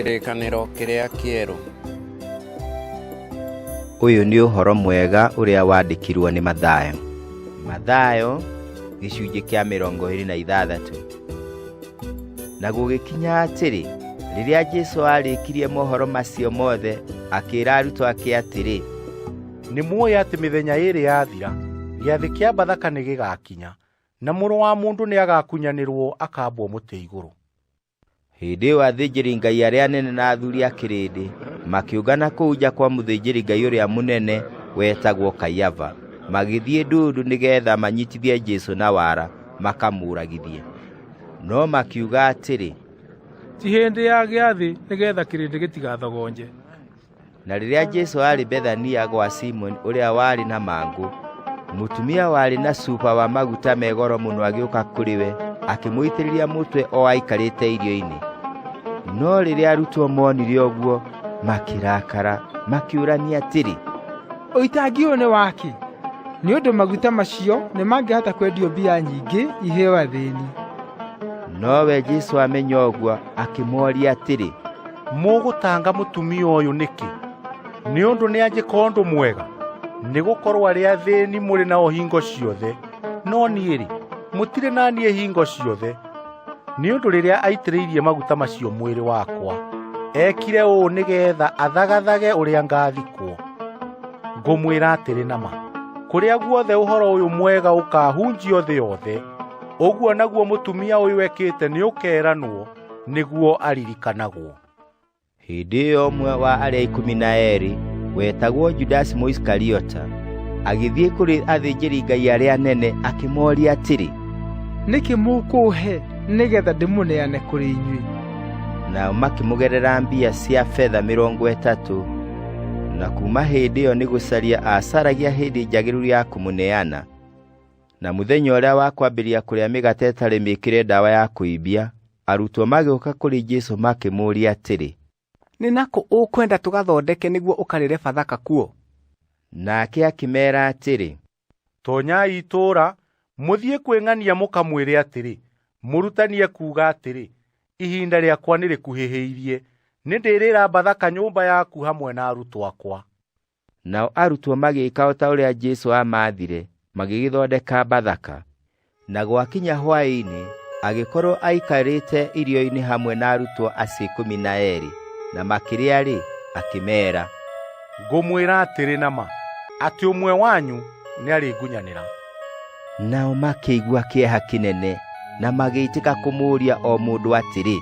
Kĩrĩkanĩro kĩrĩa kĩerũ. Ũyũ nĩ ũhoro mwega ũrĩa wandĩkirwo nĩ Mathayo. Mathayo gĩcunjĩ kĩa 26. Na gũgĩkinya atĩrĩ, rĩrĩa Jesũ aarĩkirie mohoro macio mothe, akĩĩra arutwo ake atĩrĩ, Nĩ muoĩ atĩ mĩthenya ĩĩrĩ yathira, gĩathĩ kĩa Bathaka nĩ gĩgaakinya, na Mũrũ wa Mũndũ nĩagakunyanĩrwo akaambwo mũtĩ igũrũ. Hĩndĩ ĩyo athĩnjĩri-Ngai arĩa anene na athuri a kĩrĩndĩ makĩũngana kũu nja kwa mũthĩnjĩri-Ngai ũrĩa mũnene wetagwo Kaiafa, magĩthiĩ ndundu nĩgeetha manyitithie Jesũ na wara makamũũragithie. No makiuga atĩrĩ, Ti hĩndĩ ya gĩathĩ nĩgeetha kĩrĩndĩ gĩtigathogonje. Na rĩrĩa Jesũ aarĩ Bethania gwa Simoni ũrĩa warĩ na mangũ, mũtumia warĩ na cuba wa maguta me goro mũno agĩũka kũrĩ we akĩmũitĩrĩria mũtwe o aikarĩte irio-inĩ. No rĩrĩa arutwo monire ũguo, makĩrakara, makĩũrania atĩrĩ, Ũitangi ũyũ nĩ wakĩ? Nĩ ũndũ maguta macio nĩmangĩhota kwendio mbia nyingĩ iheo athĩĩni. Nowe Jesũ amenya ũguo akĩmooria atĩrĩ, Mũgũtanga mũtumia ũyũ nĩkĩ? Nĩ ũndũ nĩanjĩka ũndũ mwega. Nĩgũkorwo arĩa athĩĩni mũrĩ nao hingo ciothe, no niĩ-rĩ, mũtirĩ na niĩ hingo ciothe. Nĩ ũndũ rĩrĩa aitĩrĩirie maguta macio mwĩrĩ wakwa, ekire ũũ nĩgeetha athagathage ũrĩa ngaathikwo. Ngũmwĩra atĩrĩ na ma, kũrĩa guothe ũhoro ũyũ mwega ũkaahunjio thĩ yothe, ũguo naguo mũtumia ũyũ ekĩte nĩũkeeranwo nĩguo aririkanagwo. Hĩndĩ ĩyo ũmwe wa arĩa 12 wetagwo Judasi Mũisikariota agĩthiĩ kũrĩ athĩnjĩri-Ngai arĩa anene akĩmooria atĩrĩ, Nĩkĩ mũkũũhe nĩgeetha ndĩmũneane kũrĩ inyuĩ? Nao makĩmũgerera mbia cia betha 30, na kuuma hĩndĩ ĩyo nĩgũcaria aacaragia hĩndĩ njagĩrĩru ya kũmũneana. Na mũthenya ũrĩa wa kwambĩrĩria kũrĩa mĩgate ĩtarĩ mĩĩkĩre ndawa ya kũimbia, arutwo magĩũka kũrĩ Jesũ makĩmũũria atĩrĩ, Nĩ nakũ ũkwenda tũgathondeke nĩguo ũkarĩre Bathaka kuo? Nake akĩmeera atĩrĩ, Toonyai itũũra, mũthiĩ kwĩng'ania mũkamwĩre atĩrĩ, 'Mũrutani ekuuga atĩrĩ, ihinda rĩakwa nĩrĩkuhĩhĩirie, nĩndĩrĩĩra Bathaka nyũmba yaku hamwe na arutwo akwa. Nao arutwo magĩĩka o ta ũrĩa Jesũ aamaathire, magĩgĩthondeka Bathaka. Na gwakinya hwaĩ-inĩ, agĩkorwo aikarĩte irio-inĩ hamwe na arutwo acio 12, na makĩrĩa-rĩ, akĩmeera, Ngũmwĩra atĩrĩ na ma, atĩ ũmwe wanyu nĩarĩngunyanĩra. Nao makĩigua kĩeha kĩnene, na magĩitĩka kũmũũria o mũndũ atĩrĩ,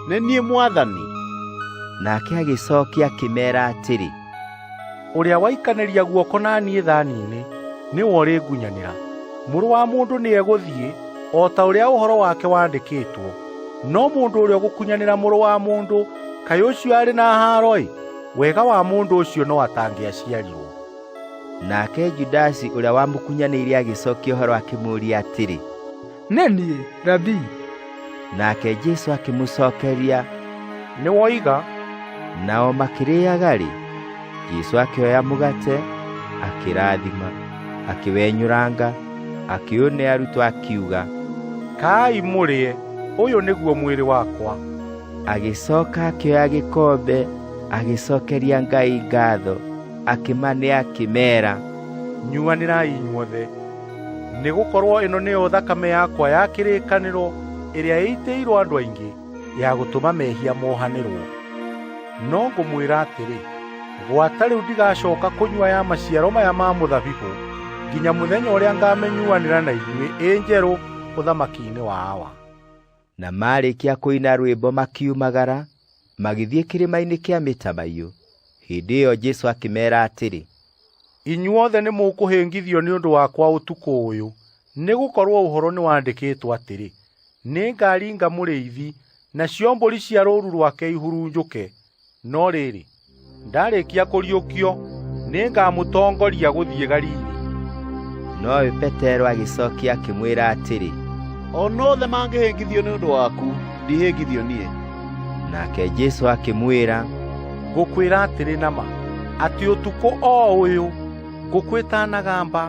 Nĩ niĩ Mwathani? Nake agĩcookia akĩmeera atĩrĩ, Ũrĩa waikanĩria guoko na niĩ thaani-inĩ nĩwe ũrĩngunyanĩra. Mũrũ wa Mũndũ nĩegũthiĩ o ta ũrĩa ũhoro wake wandĩkĩtwo, no mũndũ ũrĩa ũgũkunyanĩra Mũrũ wa Mũndũ, kaĩ ũcio arĩ na haaro-ĩ! Wega wa mũndũ ũcio no atangĩaciarirwo. Nake Judasi ũrĩa wamũkunyanĩire agĩcookia ũhoro akĩmũũria atĩrĩ, Nĩ niĩ, Rabii? Nake Jesũ akĩmũcookeria, Nĩwoiga. Nao makĩrĩĩaga-rĩ, Jesũ akĩoya mũgate, akĩrathima, akĩwenyũranga, akĩũne arutwo akiuga, Kaai mũrĩe, ũyũ nĩguo mwĩrĩ wakwa. Agĩcooka akĩoya gĩkombe, agĩcookeria Ngai ngaatho, akĩmane akĩmeera, Nyuanĩrai inyuothe, nĩgũkorwo ĩno nĩyo thakame yakwa ya kĩrĩkanĩro ĩrĩa ĩitĩirwo andũ aingĩ ya gũtũma mehia mohanĩrwo. No ngũmwĩra atĩrĩ, gwata rĩu ndigacooka kũnyua ya maciaro maya ma mũthabibũ nginya mũthenya ũrĩa ngaamĩnyuanĩra na inyuĩ ĩ njerũ ũthamaki-inĩ wa Awa. Na maarĩkia kũina rwĩmbo makiumagara, magĩthiĩ kĩrĩma-inĩ kĩa Mĩtamaiyũ. Hĩndĩ ĩyo Jesũ akĩmeera atĩrĩ, Inyuothe nĩmũkũhĩngithio nĩ ũndũ wakwa ũtukũ ũyũ, nĩgũkorwo ũhoro nĩwandĩkĩtwo atĩrĩ, 'Nĩngaringa mũrĩithi, nacio mbũri cia rũũru rwake ihurunjũke.' No rĩrĩ, ndarĩkia kũriũkio, nĩngamũtongoria gũthiĩ Galili." Nowe Petero agĩcokia akĩmwĩra atĩrĩ, O na othe mangĩhĩngithio nĩ ũndũ waku, ndihĩngithio niĩ. Nake Jesũ akĩmwĩra, Ngũkwĩra atĩrĩ na ma, atĩ ũtukũ o ũyũ, ngũkũ ĩtanagamba,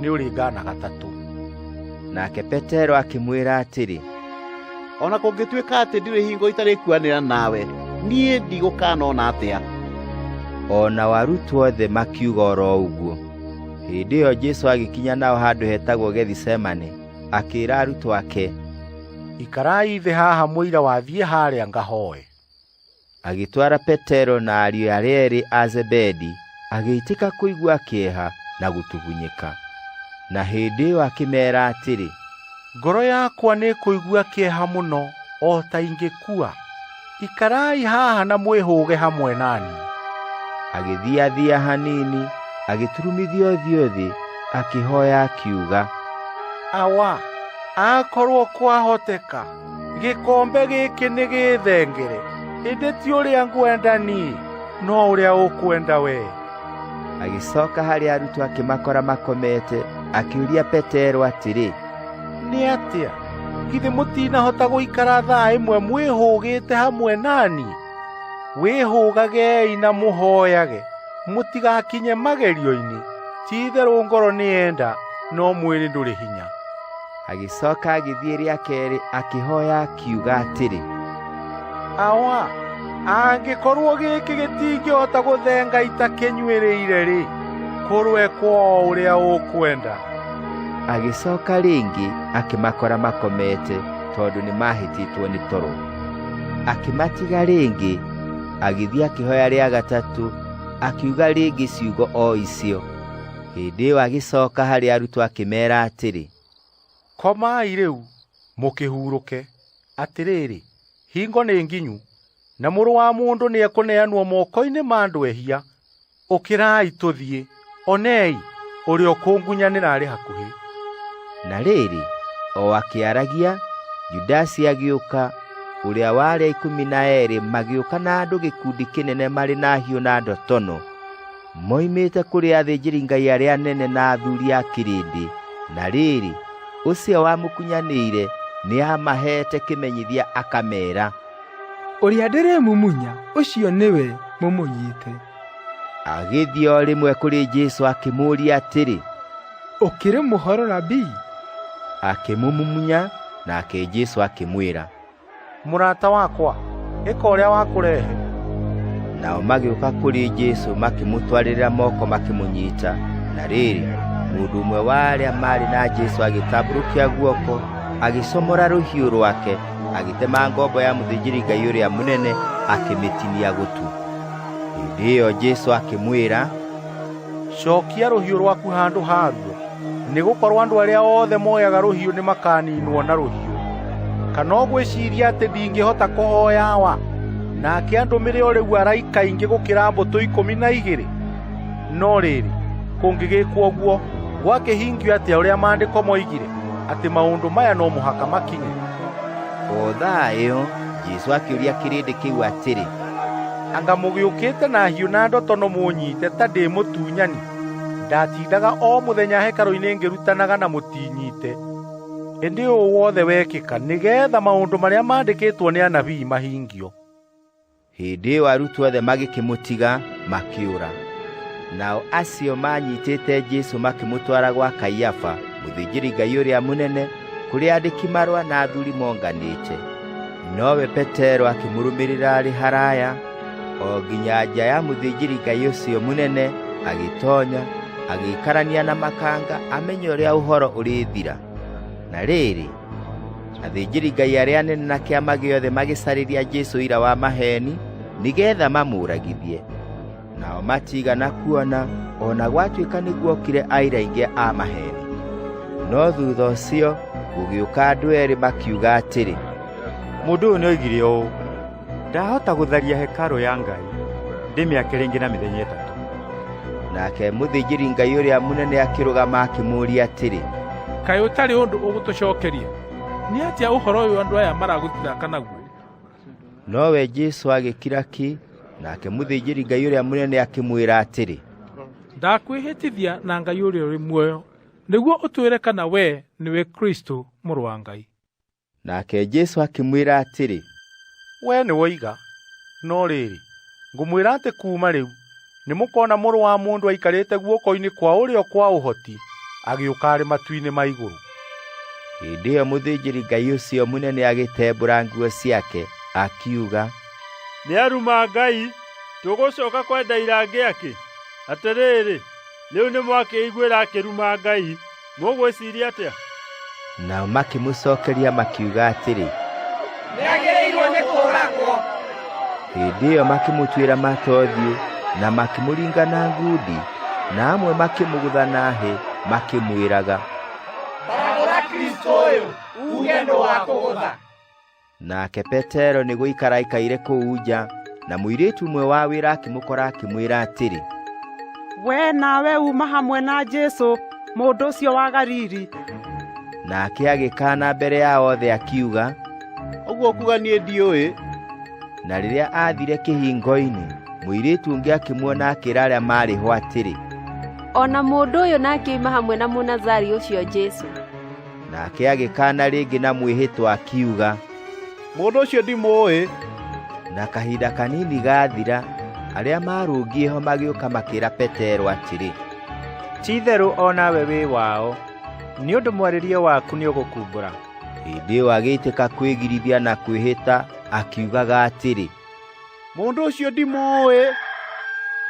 nĩũrĩngaana gatatũ. Nake Petero akĩmwĩra atĩrĩ, O na kũngĩtuĩka atĩ ndirĩ hingo itarĩkuanĩra nawe, Niĩ ndigũkanona atĩa? O nao arutwo othe makiuga oro ũguo. Hĩndĩ ĩyo Jesũ agĩkinya nao handũ hetagwo Gethisemane, akĩĩra arutwo ake, Ikarai thĩ haha mũira wa thiĩ harĩa ngahoe. Agĩtwara Petero na ariũ arĩa erĩ a Zebedi, agĩitĩka kũigua kĩeha na gũtugunyĩka. Na hĩndĩ ĩyo akĩmeera atĩrĩ, Ngoro yakwa nĩĩkũigua kĩeha mũno o ta ingĩkua. Ikarai haha na mwĩhũge hamwe na niĩ. Agĩthiathia hanini, agĩturumithia ũthiũ thĩ, akĩhoya akiuga, Awa, akorwo kwahoteka, gĩkombe gĩkĩ nĩ gĩthengere, ĩndĩ ti ũrĩa ngwenda niĩ, no ũrĩa ũkwenda wee. Agĩcoka harĩ arutwo akĩmakora makomete, akĩũria Petero atĩrĩ, Nĩ atĩa? Githĩ mũtinahota gũikara thaa ĩmwe mwĩhũgĩte hamwe na niĩ? Wĩhũgagei na mũhoyage, mũtigakinye magerio-inĩ. Ti-itherũ ngoro nĩyenda, no mwĩrĩ ndũrĩ hinya. Agĩcoka agĩthiĩ rĩa kerĩ akĩhoya akiuga atĩrĩ, Awa, angĩkorwo gĩkĩ gĩtingĩhota gũthenga itakĩnyuĩrĩire-rĩ, kũroekwo o ũrĩa ũkwenda. Agĩcoka rĩngĩ akĩmakora makomete tondũ nĩmahĩtĩtwo nĩ toro. Akĩmatiga rĩngĩ, agĩthiĩ akĩhoya rĩa gatatũ, akiuga rĩngĩ ciugo o icio. Hĩndĩ ĩyo agĩcoka harĩ arutwo akĩmeera atĩrĩ, Komai rĩu, mũkĩhurũke. Atĩrĩrĩ, hingo nĩ nginyu, na Mũrũ wa Mũndũ nĩekũneanwo moko-inĩ ma andũ ehia. Ũkĩrai tũthiĩ. Onei, ũrĩa ũkũngunyanĩra arĩ hakuhĩ. Na rĩrĩ, o akĩaragia, Judasi agĩũka, ũrĩa wa arĩa 12 magĩũka na andũ gĩkundi kĩnene marĩ na hiũ na ndotono, moimĩte kũrĩ athĩnjĩri-Ngai arĩa anene na athuri a kĩrĩndĩ. Na rĩrĩ, ũcio wamũkunyanĩire nĩamaheete kĩmenyithia akameera, Ũrĩa ndĩrĩmumunya, ũcio nĩwe, mũmũnyite. Agĩthiĩ o rĩmwe kũrĩ Jesũ akĩmũũria atĩrĩ, Ũkĩrĩ mũhoro Rabii? Akĩmũmumunya, nake Jesũ akĩmwĩra, Mũrata wakwa, ĩka ũrĩa wakũrehe. Nao magĩũka kũrĩ Jesũ makĩmũtwarĩrĩra moko makĩmũnyita. Na rĩrĩ, mũndũ ũmwe wa arĩa maarĩ na Jesũ agĩtambũrũkia guoko, agĩcomora rũhiũ rwake, agĩtema ngombo ya mũthĩnjĩri-Ngai ũrĩa mũnene, akĩmĩtinia gũtũ. Hĩndĩ ĩyo Jesũ akĩmwĩra, Cokia rũhiũ rwaku handũ haruo, nĩgũkorwo andũ arĩa othe moyaga rũhiũ nĩmakaninwo na rũhiũ. Kana ũgwĩciiria atĩ ndingĩhota kũhoya Awa, nake andũmĩre o rĩu araika aingĩ gũkĩra mbũtũ 12? No rĩrĩ, kũngĩgĩkwo ũguo, gwakĩhingio atĩa ũrĩa Maandĩko moigire, atĩ maũndũ maya no mũhaka makinye? O thaa ĩyo Jesũ akĩũria kĩrĩndĩ kĩu atĩrĩ, Anga mũgĩũkĩte na hiũ na ndotono mũũnyiite ta ndĩ mũtunyani? Ndatindaga o mũthenya hekarũ-inĩ ngĩrutanaga na mũtiinyiite. Ĩndĩ ũũ wothe wekĩka nĩgeetha maũndũ marĩa maandĩkĩtwo nĩ anabii mahingio. Hĩndĩ ĩyo arutwo othe magĩkĩmũtiga makĩũra. Nao acio maanyitĩte Jesũ makĩmũtwara gwa Kaiafa, mũthĩnjĩri-Ngai ũrĩa mũnene, kũrĩa andĩki-marũa na athuri monganĩte. Nowe Petero akĩmũrũmĩrĩra arĩ haraya, o nginya nja ya mũthĩnjĩri-Ngai ũcio mũnene, agĩtonya, agĩikarania na makanga amenye ũrĩa ũhoro ũrĩthira. Na rĩrĩ, athĩnjĩri-Ngai arĩa anene na kĩama gĩothe magĩcarĩria Jesũ ũira wa maheeni nĩgeetha mamũũragithie. Nao matiigana kuona o na gwatuĩka nĩguokire aira aingĩ a maheeni. No thutha ũcio gũgĩũka andũ erĩ makiuga atĩrĩ, Mũndũ ũyũ nĩoigire ũũ, 'Ndahota gũtharia hekarũ ya Ngai, ndĩmĩake rĩngĩ na mĩthenya ĩtatũ.' Nake mũthĩnjĩri-Ngai ũrĩa mũnene akĩrũgama akĩmũũria atĩrĩ, Kaĩ ũtarĩ ũndũ ũgũtũcookeria? Nĩ atĩa ũhoro ũyũ andũ aya maragũthitanga naguo? Nowe Jesũ agĩkira ki, nake mũthĩnjĩri-Ngai ũrĩa mũnene akĩmwĩra atĩrĩ, Ndakwĩhĩtithia na Ngai ũrĩa ũrĩ muoyo, nĩguo ũtwĩre kana wee nĩwe Kristũ, Mũrũ wa Ngai. Nake Jesũ akĩmwĩra atĩrĩ, Wee nĩwoiga. No rĩrĩ, ngũmwĩra atĩ kuuma rĩu, nĩmũkona Mũrũ wa Mũndũ aikarĩte guoko-inĩ kwa ũrĩo kwa Ũhoti, agĩũka arĩ matu-inĩ ma igũrũ. Hĩndĩ ĩyo mũthĩnjĩri-Ngai ũcio mũnene agĩtembũra nguo ciake, akiuga, Nĩaruma Ngai! Tũgũcooka kwenda aira angĩ akĩ? Atĩrĩrĩ, rĩu nĩmwakĩiguĩra akĩruma Ngai. Mũgwĩciiria atĩa? Nao makĩmũcookeria makiuga atĩrĩ, Nĩagĩrĩirwo nĩ kũũragwo. Hĩndĩ ĩyo makĩmũtuĩra mata ũthiũ na makĩmũringa na ngundi, na amwe makĩmũgũtha na hĩ makĩmwĩraga, Taragũra Kristũ ũyũ, uuge nũ wakũgũtha. Nake Petero nĩ gũikara aikaire kũu nja, na mũirĩtu ũmwe wa wĩra akĩmũkora akĩmwĩra atĩrĩ, We nawe uuma hamwe na Jesũ, mũndũ ũcio wa Galili. Nake agĩkaana mbere yao othe akiuga, Ũguo ũkuuga niĩ ndiũĩ. Na rĩrĩa aathire kĩhingo-inĩ, mũirĩtu ũngĩ akĩmuona akĩĩra arĩa maarĩ ho atĩrĩ, O na mũndũ ũyũ nake oima hamwe na Mũnazari ũcio Jesũ. Nake agĩkaana rĩngĩ na mwĩhĩtwa akiuga, Mũndũ ũcio ndimũũĩ. Na kahinda kanini gaathira, arĩa maarũngiĩ ho magĩũka makĩĩra Petero atĩrĩ, Ti-itherũ o nawe wĩ wao, nĩ ũndũ mwarĩrie waku nĩũgũkumbũra. Hĩndĩ ĩyo agĩitĩka kwĩgirithia na kwĩhĩta akiugaga atĩrĩ, Mũndũ ũcio ndimũũĩ.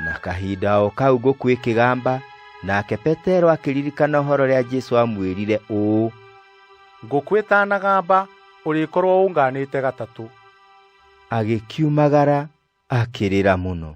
Na kahinda o kau ngũkũ ĩkĩgamba, nake Petero akĩririkana ũhoro ũrĩa Jesũ aamwĩrire ũũ, Ngũkũ ĩtanagamba, ũrĩkorwo ũngaanĩte gatatũ. Agĩkiumagara akĩrĩra mũno.